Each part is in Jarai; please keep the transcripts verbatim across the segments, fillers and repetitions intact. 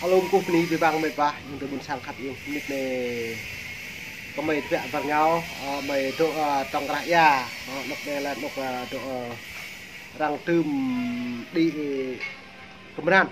Lŏm kơkuh bơni abih bang met wa, ayŏng adơi ƀuôn sang khăp ayŏng. Mơnit anai gơmơi tơbiă bar ngao, ơ, gơmơi dŏ, ơ, tŏng krah ia, ơ, anŏ anai lĕ anŏ, ơ, dŏ, ơ, arăng tơm đĭ kơmran.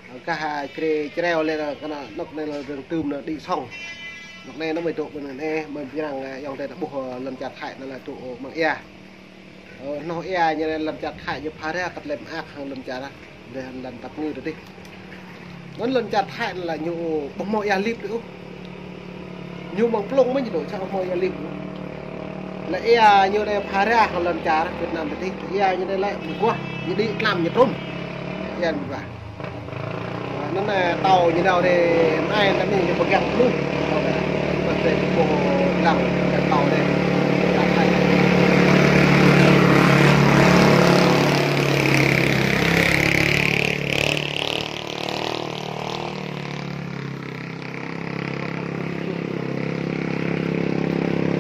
Ơ, gah, ơ, čơrê čơreo lĕ anŏ anai lĕ arăng tơm anŏ đĭ sŏng. Anŏ anai anŏ gơmơi dŏ ƀơi anai, gơmơi pơnăng, ơ, ayŏng adơi ta ƀuh, ơ, lŏn čar Thái anai lĕ dŏ, ơ, mơ̆ng ia. Ơ, anŏ ia ñu anai lŏn čar Thái ñu phara kơ tơlơi mơak hăng lŏn čar, dêh lŏn tap ngư adih. Anŭn lŏn čar Thái anai lĕ ñu ƀu hmâo ia lip đôč ôh. Ñu mơ̆ng plông mơ̆n ñu dŏ, čang ƀu hmâo ia lip ôh. Lĕ ia ñu anai phara hăng lŏn čar Việt Nam adih. Ia ñu anai lĕ mơguah, ñu đĭ tlam ñu trŭn. Ia mơguah. Anŭn, ơ, tâo ñu nao rai, mơai anŭn ñu pơgang pluh. Tâo dah. Mă rai ƀuh lăng, tâo rai.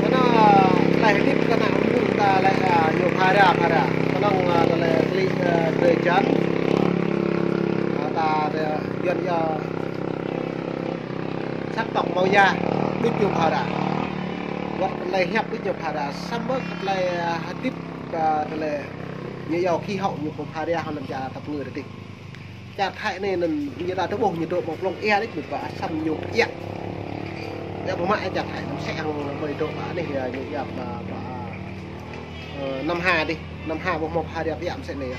Kơ anŏ tơlơi hơdip kơ ană mơnuih ta lĕ, ơ, ñu phara, phara. Kơnơ̆ng, ơ, tơlơi klĭ, ơ, drơi jăn. Ơ, ta, ơ, yuan ia sat tŏng mâo ia, đĭ ñu phara. Wơ̆t tơlơi hiăp đĭ ñu phara. Samơ̆ kơ tơlơi, ơ, hơdip, ơ, tơlơi ñu iâu khí hậu ñu phara hăng lŏn čar tap ngư adih. Čar Thái anai anŭn ñu ta tơƀuh ñu dŏ mơ̆ng plông ia đôč met wa, samơ̆ ñu ia. Ia pơmă čar Thái anŭn mơsĕ hăng gơmơi dŏ pơ anai ia ñu ia pơ, pơ, ơ, Nam Hà adih. Nam Hà ƀu hmâo phara ia mơsĕ anai ia.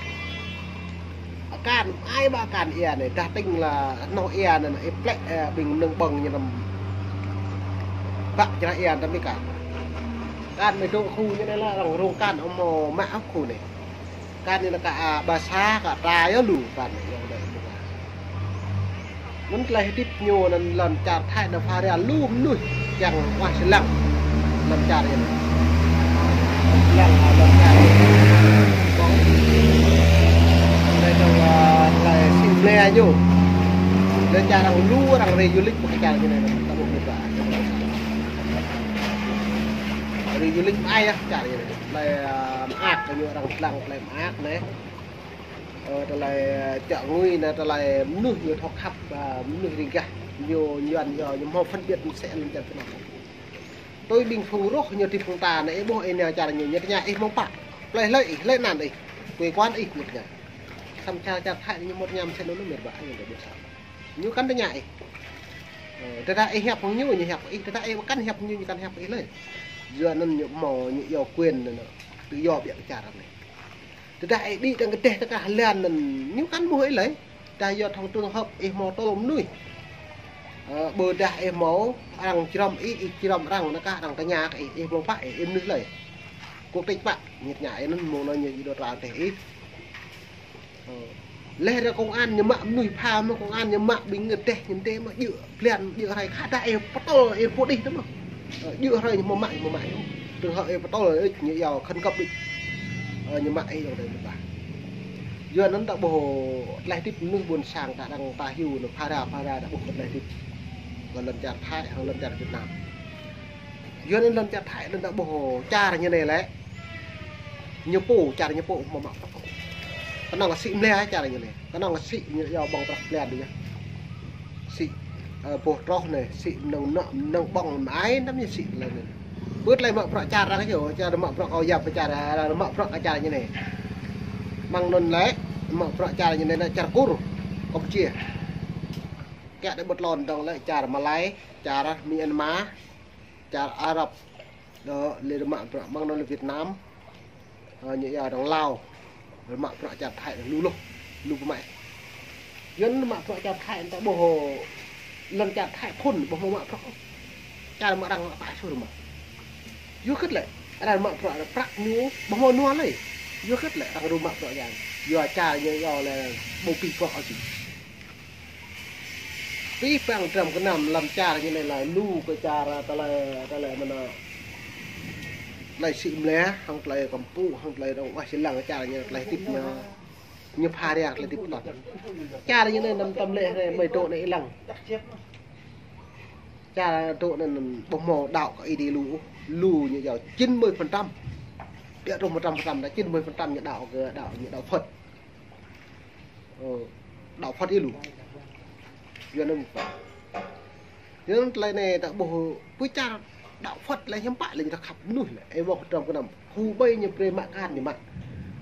Akan, ai ƀă akan ia anai, dah tĭng lĕ anŏ ia anai, ih plĕ, ơ, ƀing mơnơ̆ng ƀơ̆ng ñu anăm ƀă čơrah ia anăm ƀing akan. Akan gơmơi dŏ khu ñu anai lĕ arăng rông akan ƀu hmâo mă ôh khu anai. Akan anai kơ, a, ƀa sa kơ ta yơh lu akan anai yơh. Anŭn tơlơi hơdip ñu anŭn lŏn čar Thái anai phara lu mơnuih kiăng wah sơlăng lŏn čar anai. Sơlăng, a, lŏn čar anai. Anai dong, a, tơlơi sĭ mlĕ ñu. Lŏn čar arăng lu arăng rai du lịch pơ čar anai, ta ƀuh met wa. Rai du lịch mơai yơh čar anai. Tơlơi, a, mơak kơ ñu arăng sơlăng tơlơi mơak anai. Ơ, tơlơi, ơ, čă ngui anai tơlơi mơnuih ñu thâo khăp, ơ, mơnuih rĭng gah, ñu, ñu ăn, ñu, ñu hmâo phân biệt mơsĕ lŏn čar Việt Nam. Tui ƀing phung rŏh ñu tui phung ta anai, ih ƀuh ih nao čar ñu, ñu tơña ih mơ̆ng pă. Plơi hlơi ih, hlơi anăn ih, quê quán ih, ñu tơña. Samơ̆ čar, čar Thái ñu hmâo tơña mơsĕ anŭn met wa, ñu ƀu ƀuh sa. Ñu kăn tơña ih. Ơ, tơdah ih hiăp hăng ñu, ñu hiăp ih, tơdah ih kăn hiăp hăng ñu, ñu kăn hiăp ih lơi. Yua anŭn ñu hmâo, ñu iâu quyền anŭn, tự do ƀiă kơ čar anai. Tơdah ih đĭ tơ̆ng kơdeh tơkah lan anŭn ñu kăn ƀuh ih lơi. Dah yua trong trường hợp ih hmâo tơl mơnuih. Ơ, ƀôdah ih hmâo arăng čơrăm ih, ih čơrăm arăng, anŭn kah arăng tơña kơ ih, ih blung pă ih, ih mơnuih lơi. Quốc tịch pă, ñu tơña ih anŭn mơ̆ng anŭn ñu dŏ tơlơi teh ih. Ơ, leh ra công an ñu mă mơnuih pha mơ̆, công an ñu mă ƀing ngơ teh ñu teh mơ̆ djơ̆ blan djơ̆ hrơi khă dah ih pơtol ih pô đih tơ mơ̆. Ơ, djơ̆ hrơi ñu mơ̆ mă, ñu mơ̆ mă. Trường hợp ih pơtol ih ñu iâu khẩn cấp đôč. Ơ, ñu mă ih yơh đơi mơ̆ ƀă. Yua anŭn ta ƀuh tơlơi hơdip mơnuih ƀôn sang ta đang ta hyu anŭn phara, phara ta ƀuh tơlơi hơdip. Lŏn čar Thái, hăng lŏn čar Việt Nam. Yua anŭn lŏn čar Thái anŭn ta ƀuh čar ñu anai lĕ. Ñu pô, čar ñu pô mơ̆ mă prŏk. Kơnơ̆ng sĭ mlĕ čar ñu anai. Kơnơ̆ng sĭ ñu iâu ƀơ̆ng prăk blan đôč yơh. Sĭ, ơ, boh troh anai, sĭ mơnơ̆ng nŏ, mơnơ̆ng ƀơ̆ng mơai anăm ñu sĭ lĕ anai. Bưt lĕ mă prŏk čar arăng yơh, čar mă prŏk kâo yap čar, mă prŏk kơ čar ñu anai. Mơ̆ng anŭn lĕ, mă prŏk čar ñu anai, čar Kur, Campuchia. Kiăng đĭ ƀơi lŏn dong lĕ čar Malai, čar Myanmar, čar Arab, dŏ lĕ mă prŏk mơ̆ng anŭn lĕ Việt Nam, ơ, ñu iâu dong Lào, mă prŏk čar Thái lu loh, lu pơmă. Yua anŭn mă prŏk čar Thái ta ƀuh lŏn čar Thái phŭn ƀu hmâo mă prŏk. Čar mă arăng pă sŭr mă. Yua hơget lĕ, arăng mă prŏk prăk ñu ƀu hmâo nua lơi. Yua hơget lĕ arăng rŭ mă prŏk čar. Yua čar ñu iâu lĕ ƀu pih prŏk ôh čih. Pih păng trăm kơnăm lăm čar ñu anai lĕ lu kơ čar tơlơi, tơlơi mơnă. Tơlơi sĭ mlĕ, hăng tơlơi kơmpŭ, hăng tơlơi dŏng wah sơlăng čar ñu tơlơi hơdip ñu. Ñu phara tơlơi hơdip tơl. Čar ñu anai anăm tơm lĕ anai gơmơi dŏ anai ih lăng. Čar dŏ anai anăm ƀu hmâo đaŏ kơ Ơi Adai lu ôh. Lu ñu iâu chín mươi phần trăm. Đĭ truh một trăm phần trăm dah chín mươi phần trăm ñu đaŏ kơ đaŏ ñu đaŏ Phật. Ơ, đaŏ Phật ih lu. Yua anŭn pă. Yua anŭn tơlơi anai ta ƀuh pơčar đạo Phật lĕ hiư̆m pă lĕ ñu ta khăp mơnuih lĕ. Ê, ƀuh tơm kơnăm. Khu ƀơi ñu brơi mă akan ñu mă.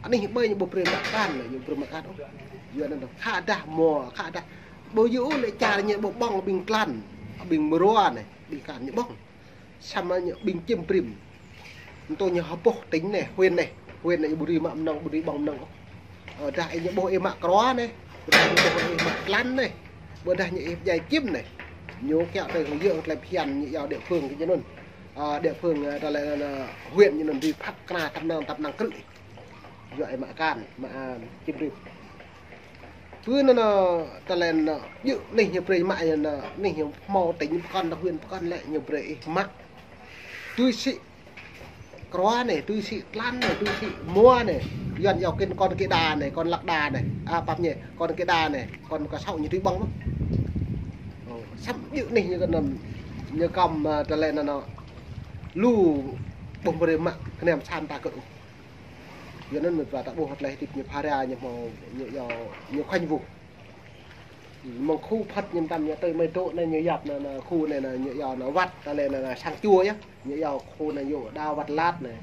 Anih ƀơi ñu ƀu brơi mă akan lĕ, ñu brơi mă akan ôh. Yua anŭn khă dah mơ̆, khă dah. Ƀu yua ôh lĕ čar ñu ƀu ƀơ̆ng ƀing tlan, ƀing mơrua anai, ƀing akan ñu ƀơ̆ng. Samơ̆ ñu ƀing čim brĭm. Anŭn tơ ñu hơpŏh tỉnh anai, huyện anai. Huyện anai ƀu dưi mă mơnơ̆ng, ƀu dưi ƀơ̆ng mơnơ̆ng ôh. Ơ, dah ih ñu ƀuh ih mă krua anai. Ƀôdah ñu ƀuh ih mă tlan anai. Ƀôdah ñu ih djai čim anai. Ñu kiăng tơ hơyơ̆ng tơlơi phiăn ñu yua địa phương kơ ñu anŭn. Ơ, địa phương, ơ, tơlơi anŭn, huyện ñu anŭn dưi phat kơna tap năng, tap năng krư̆. Yua ih mă akan, mă, ơ, čim brĭm. Pơ anŭn, ơ, tơlơi anŭn, ơ, yua anih ñu brơi mă, ơ, anŭn, anih ñu hmâo tỉnh pơkŏn, huyện pơkŏn lĕ ñu brơi ih mă. Tui sĭ krua anai, tui sĭ tlan anai, tui sĭ mua anai. Yuan yua kơ kon kơđa anai, kon lăk đa anai. A, pap ñu, kon kơđa anai, kon kơsâo ñu tui ƀơ̆ng mơ̆n. Ơ, samơ̆ yua anih ñu kơ anŭn, ñu kăm, ơ, tơlơi anŭn, ơ, lu ƀuh brơi mă, kơnăm san ta kơ. Yua anŭn mơ̆ ta ƀuh tơlơi hơdip ñu phara ñu hmâo, ñu yua, ñu khoanh vùng. Mơ̆ng khu Phật ñu tam ñu tơi mơi dŏ anai ñu yap anŭn, anŭn khu anai anŭn ñu yua anŭn wăt, tơlơi anŭn, anŭn sang chùa yơh. Ñu yua khu anŭn yua đa wăt lat anai,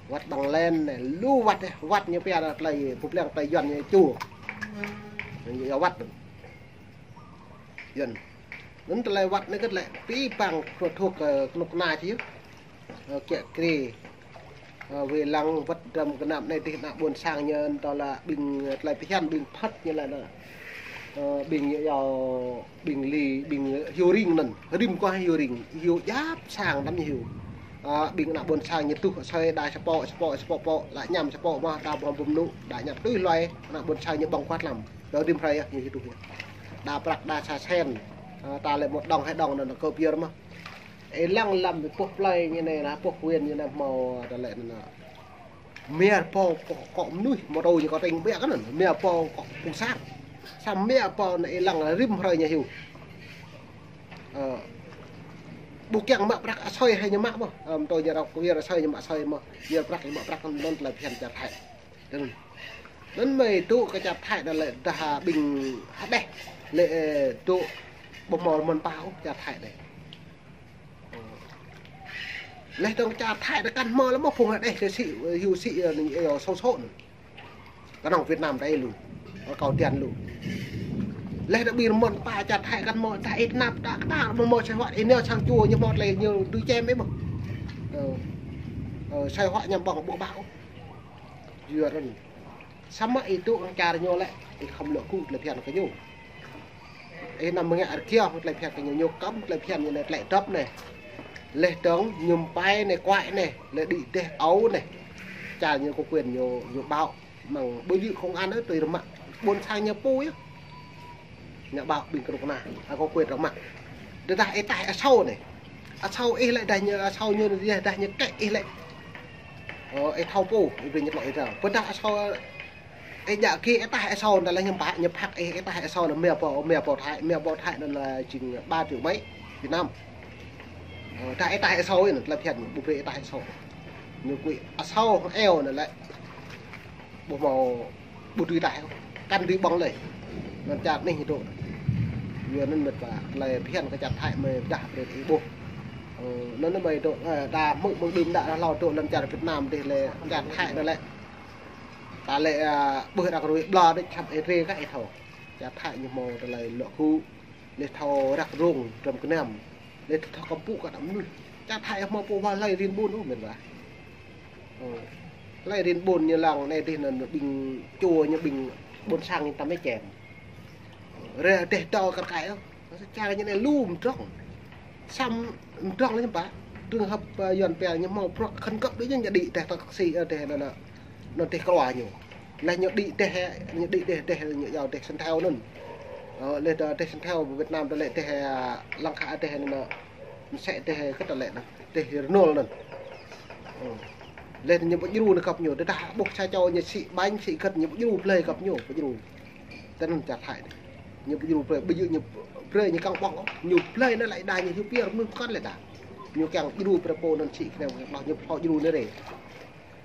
wăt Bằng Len anai, lu wăt yơh, wăt ñu pia anŭn tơlơi, pơblang tơlơi Yuan ñu chùa. Ñu yua wăt anŭn. Yuan. Anŭn tơlơi wăt anai kơt lĕ, pĭ păng kơ thuộc, ơ, kơnuk kơna čih. Ơ, kiă kriê. Ơ, wai lăng wăt tơm kơnăm anai dih ană ƀôn sang ñu tơl ƀing tơlơi phiăn ƀing Phật ñu lĕ anŭn. Ơ, ƀing yua ƀing Li, ƀing Hiu Ring anŭn. Rĭm kơ Hiu Ring, Hiu djăp sang tơm ñu Hiu. Ơ, ƀing ană ƀôn sang ñu tuh asơi đa sa pŏ, sa pŏ, sa pŏ pŏ, lă ñăm sa pŏ mơ̆n, đa ƀơ̆ng ƀum nŭ, đa ñăm tui hloi, ană ƀôn sang ñu ƀơ̆ng kuat lăm. Yua rĭm hrơi yơh ñu tuh yơh. Đa prăk đa sa sen. Ơ, ta lĕ một đồng hai đồng anŭn kơ pơyơr mơ̆n. Ê, lăng lăm pơ plơi ñu anai, pơ huyện ñu anai hmâo tơlơi anŭn. Mia pô kŏ, kŏ mơnuih, mơtô ñu kŏ tring ƀiă kơ anŭn. Mia pô kŏ pơsat. Samơ̆ mia pô anŭn ê lăng rĭm hrơi ñu Hiu. Ơ, ƀu kiăng mă prăk asơi hă ñu mă mơ̆n. Ơ, mơtô ñu rao kơ wir asơi ñu mă asơi mơ̆n. Wir prăk ñu mă prăk anŭn tơlơi phiăn čar Thái. Anŭn. Anŭn mơi tŭ kơ čar Thái anŭn lĕ dah ƀing hơđeh lĕ, ơ, tŭ ƀu hmâo mơ̆n pă ôh čar Thái anai. Leh dơ̆ng čar Thái anŭn kăn hmâo lăm mơ̆ phung hơđeh sĭ, Hiu sĭ, ơ, anŭn, ơ, sâu sâu anŭn. Kơnơ̆ng Việt Nam ta ih lu. Ơ, kâo tian lu. Leh dơ̆ng ƀing mơ̆n pă čar Thái kăn hmâo, ta ih năp, ta, ta, ƀu hmâo sơi huă, ih nao sang chùa ñu hmâo tơlơi ñu tui čem ih mơ̆n. Ơ, ơ, sơi huă ñăm ƀơ̆ng ƀu ƀă ôh. Yua anŭn. Samơ̆ ih tŭ hăng čar ñu lĕ, ih khŏm lŏ kơ tơlơi phiăn kơ ñu. Ih anăm mơngă rơkiao tơlơi phiăn kơ ñu, ñu kăm tơlơi phiăn ñu anai tơlơi dŏp anai. Leh dơ̆ng ñu pai anai kuai anai, lĕ đĭ dêh âu anai. Čar ñu kơ quyền ñu, ñu ƀao. Mơ̆ng ƀu djơ̆ công an ôh tui rơmă. Ƀôn sang ñu pô yơh. Ñu ƀao ƀing kơnuk kơna, a, kơ quyền rơmă. Tơdah ih taih asâu anai. Asâu ih lĕ dah ñu, asâu ñu anai dah ñu kĕ ih lĕ. Ơ, ih thâo pô, ih brơi ñu tlŏ ih thâo. Pơdah asâu Ê, djă kơ ê taih ê sâu anŭn lĕ hiư̆m pă, ñu phak ê, ê taih ê sâu anŭn mia pô, mia pô Thái, mia pô Thái anŭn lĕ jing ba triệu mấy Việt Nam. Ơ, ta ê taih ê sâu anŭn lĕ phiăn, ƀu brơi ê taih ê sâu. Ñu kui ê sâu eo anŭn lĕ. Ƀu hmâo, ƀu dưi taih. Kăn dưi ƀơ̆ng lơi. Anŭn čar anih ñu dŏ. Yua anŭn mĕt wa, tơlơi phiăn kơ čar Thái mơi pơdah brơi ih ƀuh. Ơ, anŭn mơi dŏ, ơ, đa hmư̆ mơ̆ng đưm đă hlâo dŏ lăm čar Việt Nam dih lĕ, čar Thái anŭn lĕ. Ta lĕ, a, ƀuh ră ruai ƀlŏr đôč čăp ê rê kah ê thâo. Čar Thái ñu hmâo tơlơi lŏ gŭ, lĕ thâo răk rông, drăm gơnam. Lĕ thâo kơmpŭ kơ ană mơnuih. Čar Thái hmâo pô wa hlơi rin ƀun ôh mĕt wa. Ơ. Hlơi rin ƀun ñu lăng anai dih anŭn ƀing čô ñu ƀing ƀôn sang ñu tăm ê čem. Rê dêh dâo kar kaĭ ôh. Čar ñu anai lu mdrŏng. Samơ̆ mdrŏng lĕ hiư̆m pă. Trường hợp, ơ, Yuan pia ñu hmâo bruă khẩn cấp đôč ñu đĭ dêh taxi, ơ, dêh anŭn, anŭn dêh krua ñu. Lĕ ñu đĭ dêh, ñu đĭ dêh, dêh ñu yua dêh Sân Thêu anŭn. Ơ, lĕ dêh Sân Thêu Việt Nam ta lĕ dêh, ơ, lăng khă dêh anŭn, msĕ dêh kơ ta lĕ anŭn, dêh Rơnôl anŭn. Ơ. Lĕ ñu ƀu djru anŭn kăp ñu, tơdah ƀuh sa čô ñu sĭ ƀañ, sĭ gơ̆t ñu ƀu djru blơi kăp ñu, ƀu djru. Tơ anŭn čar Thái anai. Ñu ƀu djru brơi, ƀu djru ñu brơi ñu kăng ƀơ̆ng ôh. Ñu blơi anŭn lĕ đa ñu hiu pia mơnuih pơkŏn lĕ đa. Ñu kiăng djru brơi pô anŭn sĭ kơneo kơneo ñu pơthâo djru anai rê.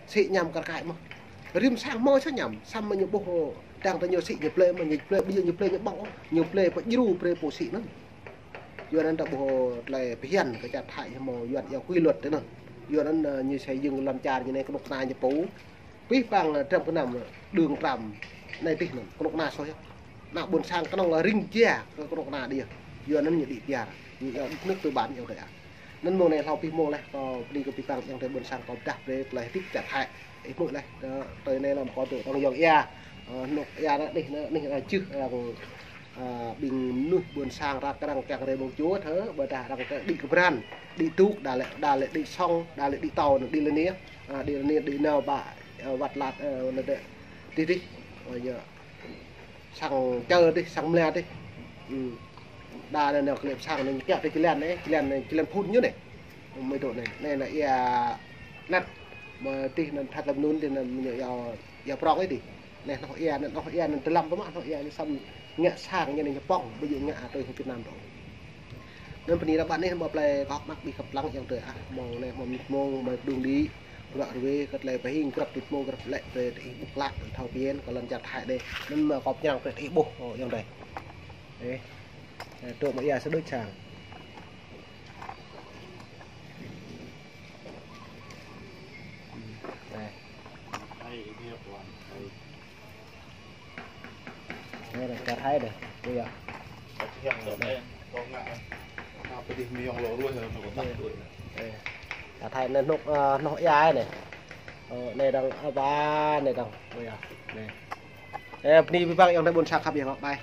Sĭ ñăm kar kaĭ mơ̆n. Rĭm sang hmâo sa ñăm, samơ̆ ñu ƀuh, đang tơ ñu sĭ ñu plơi, mơ̆ ñu plơi, ƀu djơ̆ ñu plơi ñu ƀơ̆ng, ñu plơi pơdjru brơi pô sĭ anŭn. Yua anŭn ta ƀuh tơlơi phiăn kơ čar Thái hmâo Yuan iâu quy luật tơ anŭn. Yua anŭn, ơ, ñu xây dựng lăm čar ñu anai kơnuk kơna ñu pô. Pih pang, ơ, trăm kơnăm, ơ, đường trăm anai tih anŭn, kơnuk kơna soh yơh. Ană ƀôn sang kơnơ̆ng lĕ ring jia kơ kơnuk kơna đia. Yua anŭn ñu đĭ piar, ñu iâu đĭ nước tư bản iâu đĭ ah. Anŭn mơ̆ng anai hlâo pih mơ̆ng laih, kâo bơni kơ pih pang ayŏng adơi ƀôn sang kâo pơdah brơi tơlơi hơdip čar Thái. Ih hmư̆ laih, ơ, tơlơi anai lăm kâo tŭ tong yŏng ia. Ơ, hnŭk ia anai, anih, anih, anih, čưh, arăng, ơ, ƀing mơnuih ƀôn sang arăng, arăng kiăng rai mơ̆ng čuôt, hơ, ƀôdah arăng kơ đĭ kơ pran, đĭ tŭk, đa lĕ, đa lĕ đĭ sŏng, đa lĕ đĭ tâo, đĭ lơ nia, ơ, đĭ lơ nia, đĭ nao ƀă, ơ, wăt lăt, ơ, anai dêh, tih tih, ơ, yơh. Sang čơ tih, sang mlĕ tih. Ư. Đa anai nao kơ lĕ sang anai kiăk tih jơlan anai, jơlan anai, jơlan phun ñu anai. Mơ̆ tŭ anai, anai anai ia năt. Mơ̆ tih anŭn thăt lăm anŭn tih anŭn ñu iâu, iâu prŏng ih tih. Anai hnoh ia, anŭn hnoh ia, anŭn tơlăm pơmă hnoh ia anai săm ngă sang ñu anai ñu pŏng, ƀu djơ̆ ngă tui hăng Việt Nam tŭ. Anŭn bơni ră ƀă anai mơ̆ plơi kâo hơ̆k mơak ƀing khăp lăng ayŏng adơi ah, mơ̆ng anai mơ̆ mĭt mơ̆ng, mơ̆ pơdŏng đĭ, bruă ruai, kơ tơlơi pơhing, grăp mĭt mơ̆ng, grăp lĕ, brơi tơ ih ƀuh klă, thâo phiăn, kơ lăn čar Thái đeh. Anŭn mơ̆ kâo pơñrang brơi tơ ih ƀuh, ơ, ayŏng adơi. Ê, ơ, tŭ mă ia sa đôč sang. Ơ. Anai, anai, čar Thái đeh. Ơ, yơh. Ơ. Čar Thái anai hnŭk, ơ, hnŭk ia anai. Ơ, anai đang, ơ, ba, anai đang. Ơ, yơh. Anai. Ơ, bơni pih pang ayŏng adơi ƀôn sang khăp yơh, bye.